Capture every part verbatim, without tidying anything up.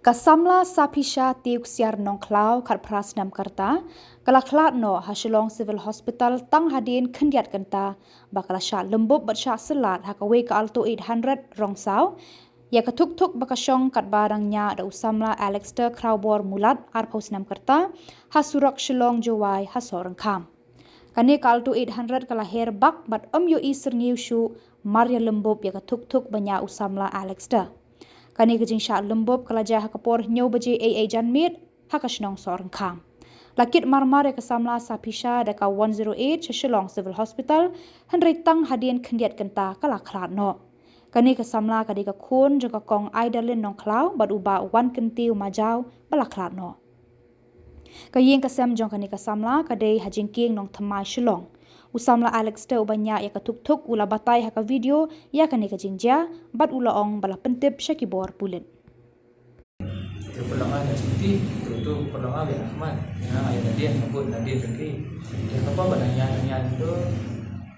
Ka samla Saphisha Tiew Ksiar Nongkhlaw, khatphra snem ka rta, ka la khlad noh ha Shillong Civil Hospital tang hadien khyndiat kynta, ba ka la shah lymbup bad shah syllat ha kawei ka Alto eight hundred rong saw, ïa ka thuk thuk ba ka shong katba dang ñiah da u samla Alexter Khrawbor Mulat, arphew snem ka rta, ha surok Shillong Jowai ha Sohryngkham. Kane ka Alto eight hundred ka la her bak bad ym ïohi syrngiew shuh, mar ïa lymbup ïa ka thuk thuk ba ñiah u samla Alexter. Kane ka jingshah lymbup ka la jia ha ka por hynñiew baje eiei janmiet, ha ka shnong Sohryngkham. La kit marmar ïa ka samla Saphisha da ka one zero eight sha Shillong Civil Hospital, hynrei tang hadien khyndiat kynta ka la khlad noh. Kane ka samla ka dei ka khun jong ka kong Idalin Nongkhlaw bad u bah Wankyntiew Majaw ba la khlad noh. Ka ïing ka sem jong kane ka samla ka dei ha Jingkieng Nongthymmai Shillong. U samla Alexter uba ñiah ïa ka thuk thuk u la batai ha ka video ïa kane ka jingjia, bad u la ong ba la pyntip sha ki bor pulit. Te pynlong ïa ka shuti, tu tu pynlong ïa ka khmat. Nga ïa nadien, nga bud nadien shuti. Te kaba ba nang ïa nang ïa tu,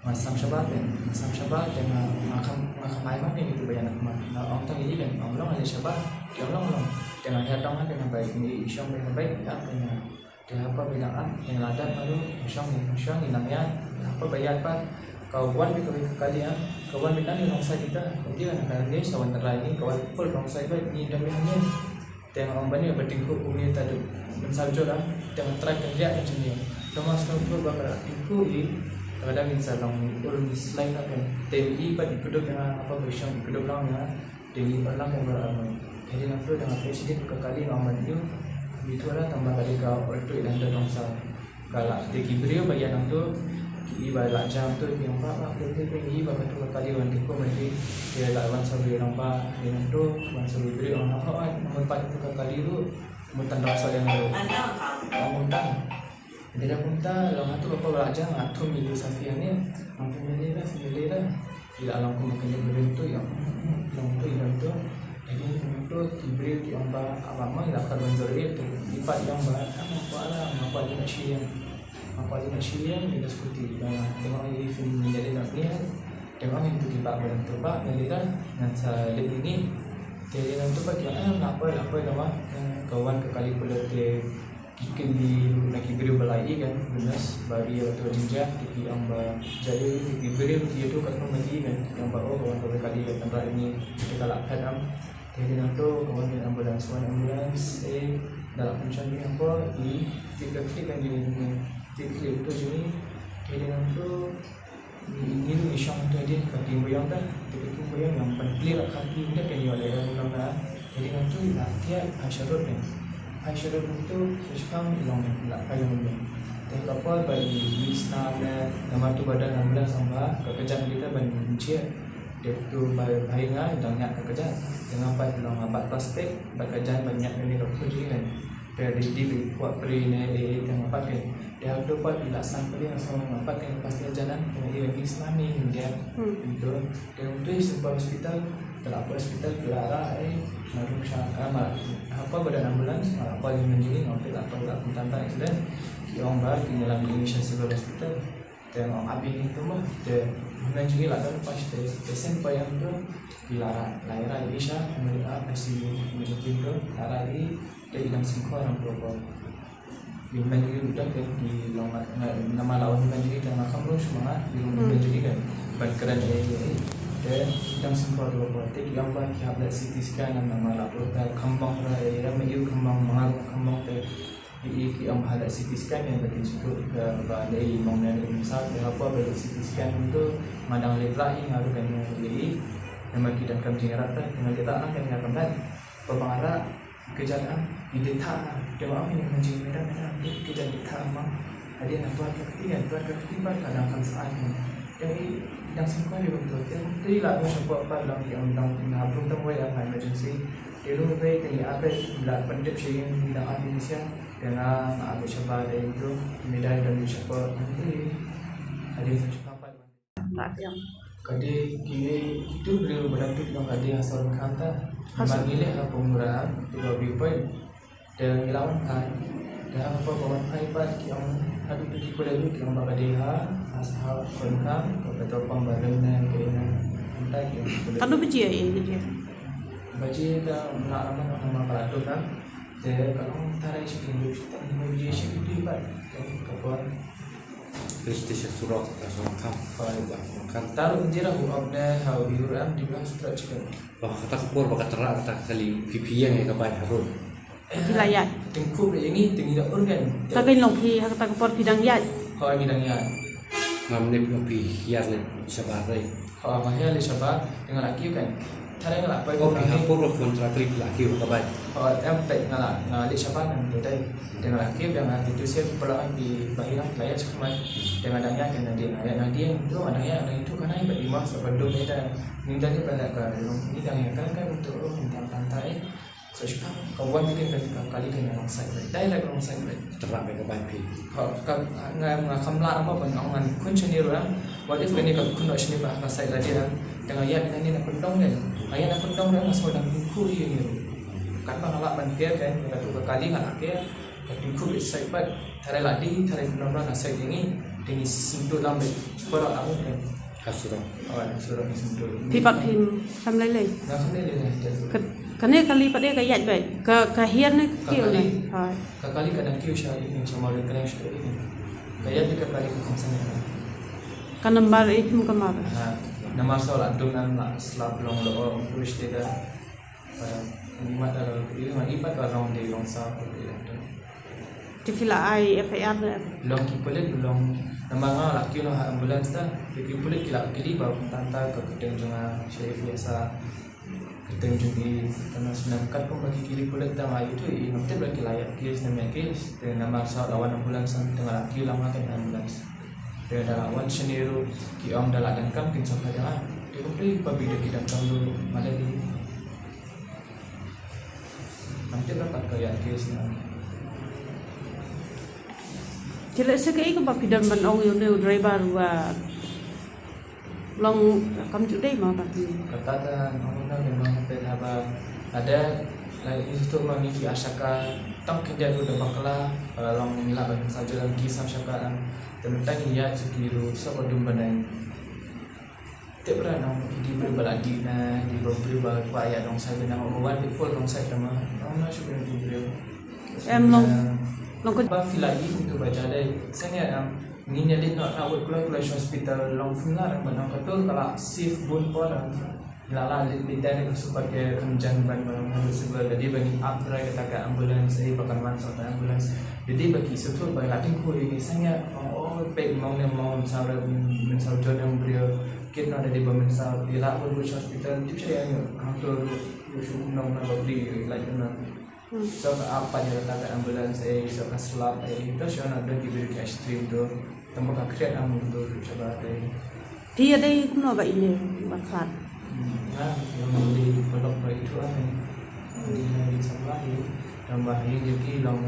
nga sam shabar te, nga sam shabar te nga, nga kham, nga kham ai mat ne gitu ba ïa nang khmat. Nga ong tang ïa i kan, ong long ïa shabar, te ong long long. Te nga ïa tong te nga bai, ni i shong te nga bai, ïa te nga. Te haba ba ïa nang am, te nga la dap nga ru, nga shong, nga shong, ïa nang ïa. Te haba ba ïa pat, ka wan beit kawei ka kali am, ka wan beit na ni wrong side kita, ka dei na ka ni sa wan trai ni, ka wan full wrong side beit, ni dang ïa ni. Te nga ong ba ni ba tingkhuh kumne ta dei. Mynsiem jur ah, te nga trai ka liak ka jingïa. Te nga sngewthuh ba ka tingkhuh i, ka dang in sa long ur ni slide na pen. Te i ba i kdup ïa nga, haba ba i shong i kdup lang ïa nga. Te i ur lang ka ur amai. Te dei nangtu da nga peit shadien ka kali nga ong ba ni. Ni tu la tang ba ka dei ka ur tu i dang da dong sa. Ka la te ki briew ba ïa nangtu, ki i ba la jam tu, ki ong ba, ba, te, te, te, i ba ka tu ka kali wan te ko ma te, te la wan sa briew nang ba, ïa nangtu, wan sa briew ong, ha, ha, ha, nang pat tu ka kali ru, mu tan rasa ïa nang ru. Ong mu tan. Te da kumta, long ha tu ka pa la jam, ha tu mi lu sa fi ne, ong family la, family la. Ki la long kum kane briew tu ïa, long tu ïa tu. Jadi tu ki briew ki ong ba, aba ma ïa ka ban jor ïa tu. Ki pat ïa ba, ama kwa la, ma kwa ïa shi ïa. Ma kwa ïa shi ïa, ïa da skuti. Ïa, tengok ïa film ni jadi nak ni. Tengok ïa tu ki ba, ba tu ba, jadi dah. Ngan sa lihat ini. Jadi nang tu ba ki ong, ah, nak apa, nak apa, nak apa. Kawan ke kali pula te. Ki kynti na ki briew ba la ïohi kan, Venus, ba ri ïa ka tu jingjia, te ki ong ba, jia ïohi, te ki briew ki ïathuh katkum ba ki ïohi kan, ki ong ba, oh, ka wan kawei ka kali ka tynrah ïa ngi, te ka la phet am. Te hadien nangtu, ka wan ka ambulance, wan ambulance, eh, da la pynshong ki hapoh, i, te ka klik kan ïa ngi, te klik tu jong ngi, te hadien nangtu, Ngi, ngi, ngi shong tu hadien ka king ba ïong ta, te ka king ba ïong ïong ban plie la ka king da ka ïong le ka kum na. Hadien nangtu i la thiah phai sha rud ne. Phai sha rud nangtu, sha shipang i long ne, la phai long ne. Te ka por ba i, i sna ne, namar tu ba don ambulance ong ba, ka kjat kita ban jia. Te tu ba, ba i nga, dang ñiah ka kjat. Te nga pat long nga bat plastik, bat ka jan ban ñiah ne ka phuji ne. Te dei dei bi kwah pri ne, eh, eh, te nga pat ke. Te hangtu pat i la san pali nga sngewbha nga pat ke plastik janan, te nga i ni snan ni India. Hmm. Te tu i sngewbha hospital, te la poi hospital, te la ra, eh, nga rum sha, eh, ma, hapa ba don ambulance, ma la poi Hima Jiri, nga te la poi la kumtan ta accident. Ki ong ba, ki nyalam ni sha civil hospital. Te nga ap ïa ngi tu mo, te hynmen jong ngi la don pas te, te shen pa ïa tu, ki la ra, la ïa ra ïa sha, hynmen jong ngi ap, I C U, hynmen jong ngi tu, la ra ïa, te i dang sngewkhia ram tu ko. Hynmen jong ngi u dang te, ki long nga, nga, namar la wan hynmen jong ngi te nga kham rung shuh ma nga, ki long hynmen jong ngi kan, ban kren ïa, ïa, ïa, te i dang sngewkhia tu ko, te ki ong ba ki hap leh C T scan, namar la put ta kham bang ra, ïa, ïa, ma ïa u kham bang, ma nga kham bang te, Ki, ki ong ba leh C T scan ne ba kin sngewthuh ba leh i mong ne i msa, te haba ba leh C T scan tu nga dang leh trai nga ruh kan leh i. Namar ki dang kam jingïarap te nga leh trai nga kan leh. Ba bang ara kjat am i dei tha, te ma ong i ma jingmedam medam i kjat dei tha ma. Hadien na tuat ka kti, na tuat ka kti ba ka dang kam sah ne. Te i dang sngewkmen ïa u tu, te i la ong sha pop ba long ki ong dang na brum tang wei ong emergency. Te ruh wei te i ap la pyntip sha ïing i dang ap i sha. Te nga, nga ap shabar ïa itu, midang don shabar nanti. Hadien sa shabar pat. Ka dei kine kitu briew ba dang tuh ka dei ha Sohryngkham ta. Namar ngi leh ha Pumura, tu ka viewpoint. Te ngi la wan phai. Te haba ka wan phai pat ki ong haduh tu ki pule tu ki ong ba ka dei ha, ha Sohryngkham, ka petrol pump ba rem ne ka ina. Mynta ki ong ki pule. Kano baje ïa ka jia? Baje da mla ramon na ma ka la dum na. Te ka long tarai shi kin dum shi tang mo je shi kin dum ba. Ka por. Kristi shi surok ka surok kam. Ka surok kam. Taru jira hu ok ne hau hiu ram di bang stretch kan. Ba kata ka por ba ka tara kata ka kali pipi yang ka bai harun. Ki la ïaid. Tengkup ïa ngi, tengi da urgen. Ka kein long phi ha kata ka por phi dang ïaid. Hoi, ngi dang ïaid. Ngam ne phi hiar ne shabar dei. Hoi, ma hiar le shabar, nga la kiew kan. Tare nga la pai. Oh, phi ha por ba phone tra tri phi la kiew ka bai. Hoi, em peit nga la, nga le shabar kan tu dei. Te nga la kiew, nga la tu siap pula phi bahi lang, la ïaid shakhmat. Te nga dang ïaid kan na dia, nga ïaid na dia, tu nga dang ïaid, dang tu kan ai ba di mas ba dum ida. Minta ni ba la ka, ni dang ïaid kan kan tu, minta tanta eh. So, shuwa ka wan bikin ka, ka kali ka long side by. Dai la ka long side by. Terang ka bai phi. Ha, ka, nga, nga kham lah apa pun, nga ngan kun shini ruh. What if kani ka kun shini ba ka side la dia. Tengah ïaid kani na pundong dia. Ïaid na pundong dia, nga so dang ku ye ni. Kan ba nga lah ban care kan, ka tu ka kali nga lah care. Ka tu ku side by. Tare la di, tare pundong na side ni. Dini sentuh lambe. Para aku kan. Ka surok. Oh, ka surok ni sentuh. Phi pat phim kham lei lei. Nga kham lei lei. Ka, kane kali pat de ka ïaid bai. Ka, ka hiar ne ka kiew ne. Hai. Ka kali ka dang kiew sha ini, sha ma ring kane sha ini. Ka ïaid ka kali ka kham sani. Ka nambar eh phim ka mar. Ha. Nambar sa la dum nan la slap long lo, oh, push te da. Ni mat da lo, ini mat ipat ka long de long sa ko de. Te phi la ai F I R ne? Long ki pulit, long namar nga la kiew ha ambulance ta. Te ki pulit ki la kylli ba tanta ka kyrteng jong nga Sharif Yasa. Kyrteng jong i, tang snem kat pun ba ki kylli pulit tang ïa itu i, ngam tip ba ki la ïa case ne ïa case. Te namar sa la wan ambulance tang la kiew lang ha ambulance. Te da la wan shane ruh ki ong da la donkam kin sa pha jong nga. Te kumta ba bida ki donkam ruh ma la di. Te lehse kaei kaba phi don ban ong ïa une u driver ba long kam ju dei ma ba phi. Kata ka ong na memang pynban haba ada la institut ma ngi ki ar shaka tang khyndiat ruh da bakla ba la long ngi lah ban sa jur ïa ki sam shaka. Te mynta ngi ïa ki ruh sa ba dum ban ai. Tip ra nong, dei briew ba la dih na, dei ba briew ba kwah ïa nong sai, ba nong wan dei full nong sai tama. Nong na shu briew dei briew. Em long, long ka ba phi la dih kumtu ba ja dei. Seng ïa em, ngi ïa leit noh na wei kloi kloi hospital, long phin la rang ba nong ka tur ka la safe bun por. La la leit leit dei ka super care kan jan ban ba nong na civil, dei ba ngi ap dry kata ka ambulance, eh, ba kan wan sa ta ambulance. Dei ba ki sutur ba la ting khu ïa ngi seng ïa, oh, oh, peit mong ne mong sa ra, men sa jot em briew. Kit na da dei ba mynsaw, ïa la bad Woolwich Hospital, tip sha ïa ngi, hangto ruh, ruh shu nong na ba pli, like na. Hmm. So ka ap pat ïa kata ka ambulance, eh, so ka slap, eh, to sha na don ki briew ki ice cream to, tang ba ka khriat am to, ruh sha ba, eh. Phi ïa dei kumno ba ine, ba khlad? Hmm, nga, nga dei ba lok ba itu am, eh. Dei na dei samla, eh. Tang ba ïing jong ki long,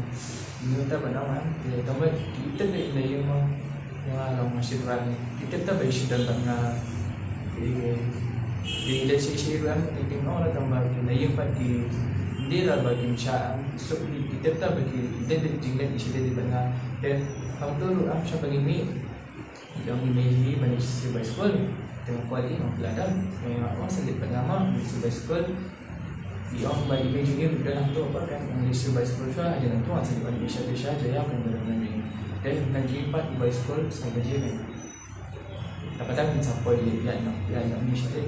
ïing ta ba dang wan, ïa tang ba ki tep ïa ïing mo, ïa long ma shi dwan, ki tep ta ba shi dwan ba nga, ïa, ïa leit shi shi dwan, ïa ki ong la tang ba ki na ïing pat ki, dei la ba ki sha, so ki tep ta ba ki, dei dei jinglet shi dei ba nga, te, hangto ruh am sha ba ngi mih. Long i mei hi ban issue by school. Tengok kuali ong phi la dam. Mei ma ong sa leit ban nga ma issue by school. I ong ba i mei jong i ruh dang nangto apa kan ong issue by school sha, ïa nangto sa leit ban issue by sha, ïa kan ban nga mei. Dei ngan jingim pat by school sa ba jingim. Dapat kin sa poi ïa nang, ïa nang issue dei.